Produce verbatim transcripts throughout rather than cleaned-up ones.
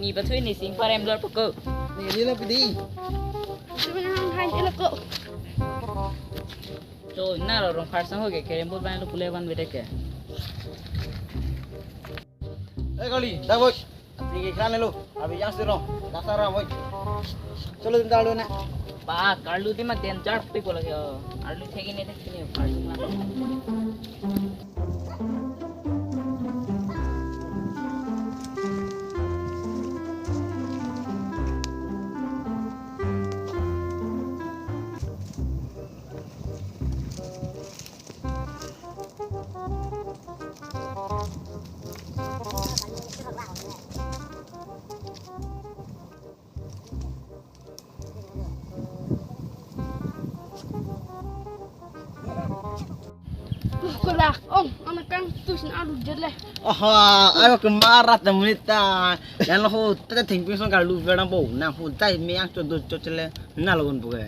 Ni pathu ni sing parem lor poko. Ni ni lo pidi. Cuma hang hai ilo ko. Cho na lo rong phar sang ho ke kerem bol ban lo pule ban bede ke. Eh, kali, dah boy. Tinggi kran lo. Abi yang siro. Dasar boy. Chalo, tum dalo na. Ba, karlu di ma ten char pe ko lagi. Karlu thegi ne thegi ne. Karlu lang. Kolak, ong, anak kang tusin alu jet le. Aha, ayo kemarat na menit ta. Yang lo ho, tete thengping song karlu ver nang bo, nang ho dai me yang cho do cho chele, na lo gun buke.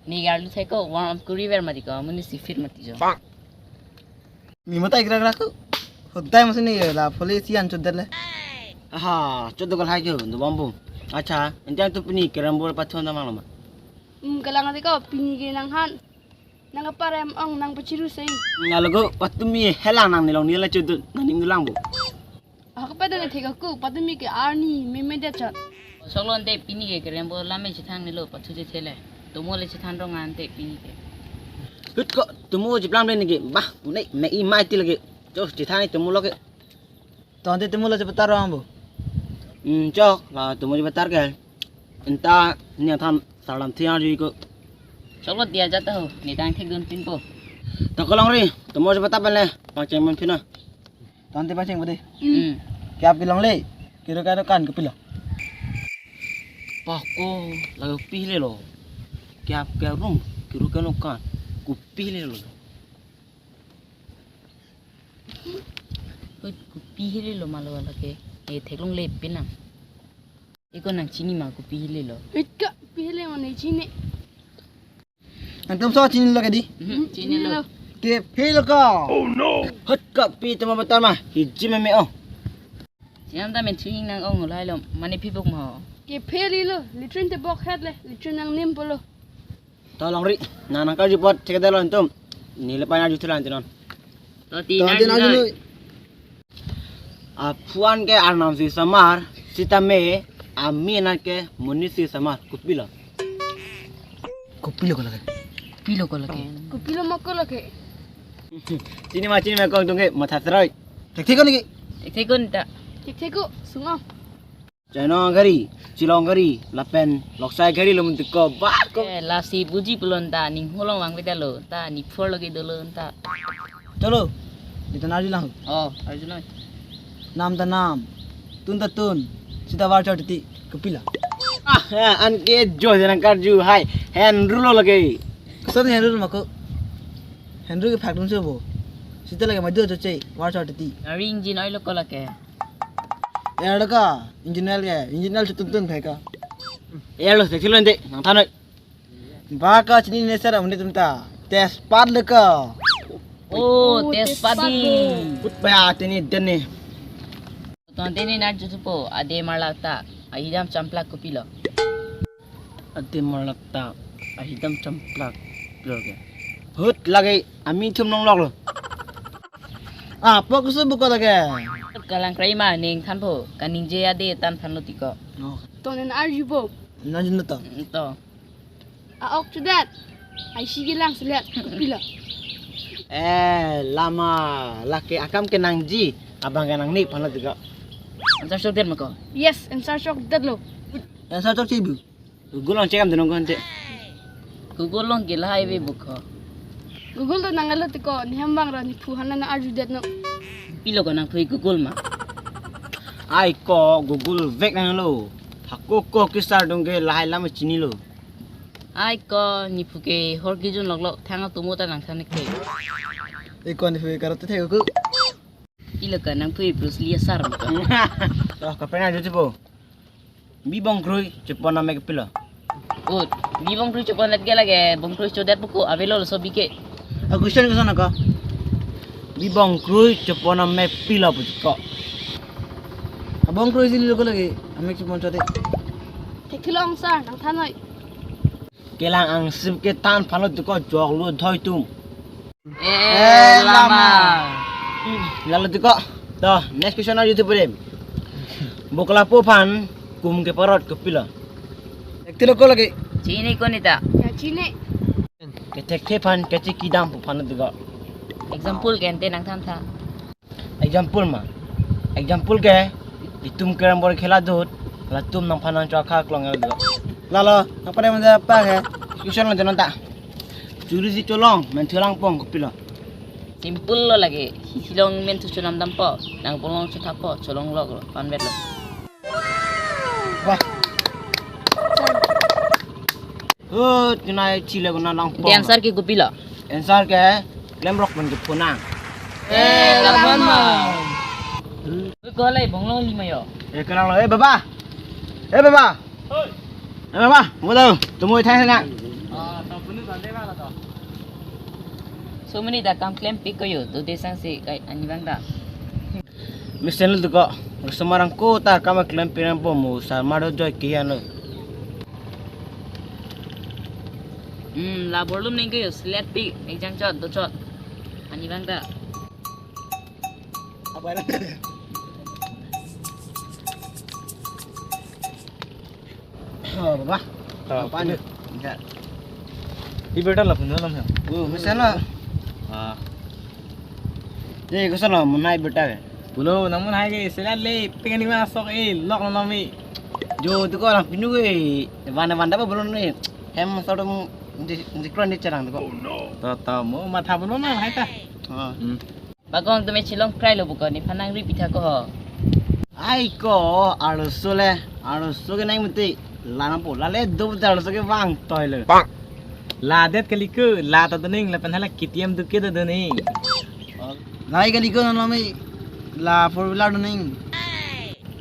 Ni karlu thai ko, warm up kuri ver mati ko, muni si fit mati jo. Mi mata ikra kra ko. Ho dai mas ni la poli si an cho det le. Aha, cho do kal hai jo, do bambu. Acha, ente tu pini kerem bol pathu na mang lo ma. Hmm, kalang ati ko, pini ke nang han. Nang kaparem ong nang pachiru sei. Nalogo patumi helang nang nilong nila chudut nang ning lang bo. Ako pa dang thek ako patumi ke arni meme de chot. Soklon te pini ke kerem bo lame chithang nilo pathu je thele. Tomo le chithan rong an te pini ke. Hut ko tomo je plam le nige bah une me i mai ti lagi. Cho chithang ni tomo lo ke. Tonte tomo lo chepatar rong bo. Hmm, chok la tomo chepatar ke. Enta ni than salam thiang ji ko. Choklo dia jata ho, ni tang thik dun pin po. Ta kolong ri, tomo chepatar pen le, pangcheng man pin na. Tonte pangcheng bade. Hmm. Kya aap ke longle? Kiro ka dukan kopilo? Pako, lagi pi le lo. Kya aap ke room? Kiro ka dukan kopilo? Hut, kopi hile lo malo lake. Eh, theklong le pinang. Iko nang chini ma kopi hile lo. Hut ka, pi hile ma ne chini. Nangtum so chini lo ke di? Mhm, chini lo. Ke phi lo ko? Oh no. Hut ka pi tama batar ma. Hiji meme oh. Siam ta men chini nang ong ulai lo. Mane phi bok ma ho. Ke phi li lo. Litrin te bok het le. Litrin nang nim polo. To longri, nang nang karju apot thekdetlo nangtum. Neli pen arju thulang ti non. To ti Tonte nang nang arju noi. Aphuan ke arnam si samar, sitame amin ke monit si samar. Kopilo? Kopilo ko lake? Pilo ko lake? Kopilo ma ko lake? Chini ma chini ma kong tung ke matha seroi. Thekthek ko niki? Thekthek ko ta. Thekthek ko, sung-o. Chainong gari, chilong gari, lapen loksai gari lo mun ti ko ba ko. Eh, lasi buji pulo ta, ning holong vang beda lo ta, ni phor lo ke dolo ta. Chalo, di ta arju lang. Oh, arju lang. Nam ta nam, tun ta tun, sita var chor titi, kopilo? Ah, eh, an ke jo janang karju hai, Henry lo lake. Koson Henry ma ko? Henry ke phak dun se bo. Sita lake madu cho che, var chor titi. Ari engine oil ko lake. Er lo ka, engineer ke, engineer chutum tum khai ka. Er lo, seksi lo ente, nang thanoi. Ba ka chini ne sar amne tum ta. Tejpat lo ka. Oh, oh, tejpat tejpat di. Put pa ya tini dene. Tonte ne nang jutu po, ade marlak ta, ahidam champlak kopilo. Ade marlak ta, ahidam champlak pilo ke. Hut lake, ami thum nong lok lo. Ah, pok su buko lake. Kalang krai ma ning than po, kaningje ade tan than lo ti ko. No. To nang arju po. Nang jun to. Mm, to. A ok chudet. Ai si gilang sulet. Pilo. Eh, lama lake akam ke nangji, abang ke nangni phan lo ti ko. Answer chokdet ma ko? Yes, answer chokdet lo. Answer chok chibu. Google on check am dunong ko ante. Google long ke lahai ve bukho. Google to nang alo ti ko, ni hem bang ra ni phu han na arju det no. Pilo ko nang phui Google ma. Ai ko Google vek nang lo. Hako ko kisar dong ke lahai lam chini lo. Ai ko ni phu ke hor ki jun lok lok thang atomo ta nang than ke. Ai ko ni phu ke karot the ko. Pilo ka nang phui Bruce Lee asar ma ka. Oh, kapena jo tipo. Bi bongkrui chepon amek pilo. Oh, bi bongkrui chepon det ke lake bongkrui chodet buku avelo so bike. A question ko sana ka. Bi bongkrui chepon amek pilo pu ko. A Bong kroi jili lo ko lake, amek chipon chote. Theklong sir, nangthan noi. Kelang angsip kethan aphan lo diko jok lo dhoi tum. Eh, lama. Lalo diko. To, next question arju thu pudem. Boklapo aphan kum keparot kopilo? Thekthe lo ko lake. Chini ko nita. Ya, chini. Kethekthe aphan kachekidam pu aphan lo diko. Example ke ante nangthan tha. Example ma. Example ke, itum carrom board khela dut, latum nangphan nangchokha klong el do. Lalo, nangphan manja pa ke. Question lo jonon ta. Churi si cholong, menthu langpong kopilo? Simple lo lake. Hilong menthu chonam dampo, nang bolong chothapo, cholong lok lo, panvet lo. Wah. Hut, kenai chile guna langpong. Ante answer ke kopilo? Answer ke klemrok pen kephonang. Eh, laban ma. Oi, ko lai bonglong lima yo. Eh, kelang lo, eh, baba. Eh, baba. Hoi. Eh, baba, mo daw, tumui thai sana. Ah, to punu bande ba la to. So many da kam klem pik ko yo, do desang si kai ani bang da. Mesen lo diko, somarang ko ta kam klem pik nangpo mo, sar mado joy kian lo. Hmm, la borlum neng ke yo, slet pi, ekjang chot, do chot. Ani bang da. Apa ya? Oh, baba. Ah, apa ni? Enggak. Di beta la puno lam ya. Oh, mesen lo. Ah. Jadi, koson lo, menai beta ke? Pulo, namun hai ke, sila le, pengen ni masuk eh, lok lo nami. Jo, tu ko lang pinu ke, vanda vanda apa belum ni? Hem sodom di di kron di cherang tu ko. To, to, mo matha puno na hai ta. Ah. Hmm. Bagong tumi chilong krai lo buko, nephan nangri pitha ko ho. Ai ko, arloso le, arloso ke nang mati. La nangpo, la le do arloso ke vang toi le. Ladet kali ko, la ta doning, lapen hala K T M duke ta doning. Nai kali ko non lami, la four wheeler doning.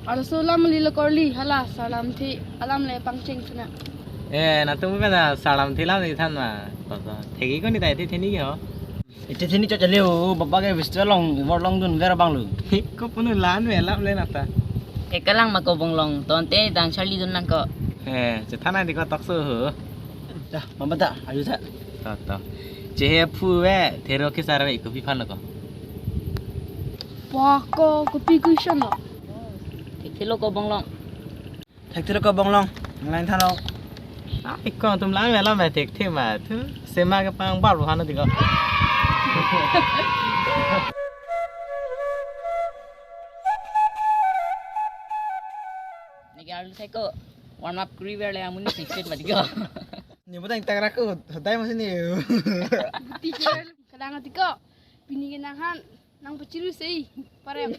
Arloso lam lilo korli, hala salam thi, alam le pangcheng suna. Eh, na tum ka na salam thi lam ni than ma. To, to. Thegi ko ni tai thi theni ke ho. Ite theni cho chale o, baba ke festival long, imor long dun ver bang lu. Ko punu lan ve lap le nata. Ke kalang ma ko bonglong, tonte dang charli dun nang ko. Eh, chethan di ko tokso ho. Dah, mama dah, ayo dah. To, to. Chehe phu ve, thero ke sar ve, kopi phan lo ko. Wah, ko kopi kuson lo. Thelo ko bonglong. Thekthe lo ko bonglong, nang than lo. Ah, ikong tum lang ve lam ve thekthe ma. Tu sema ke pang bar buhan di ko. Niki arlo sai ko warm up kuri ver le amun six feet ma di ko. Ni bodang tak raku, hodai masih ni. Teacher, kadang di ko. Pini ke nanghan, nang pachiru sei, parem.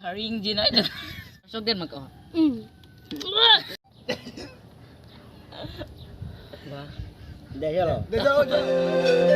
Haring jinai. Sok den ma ko. Hmm. Wah. Deh ya lo. Deh jauh, jauh.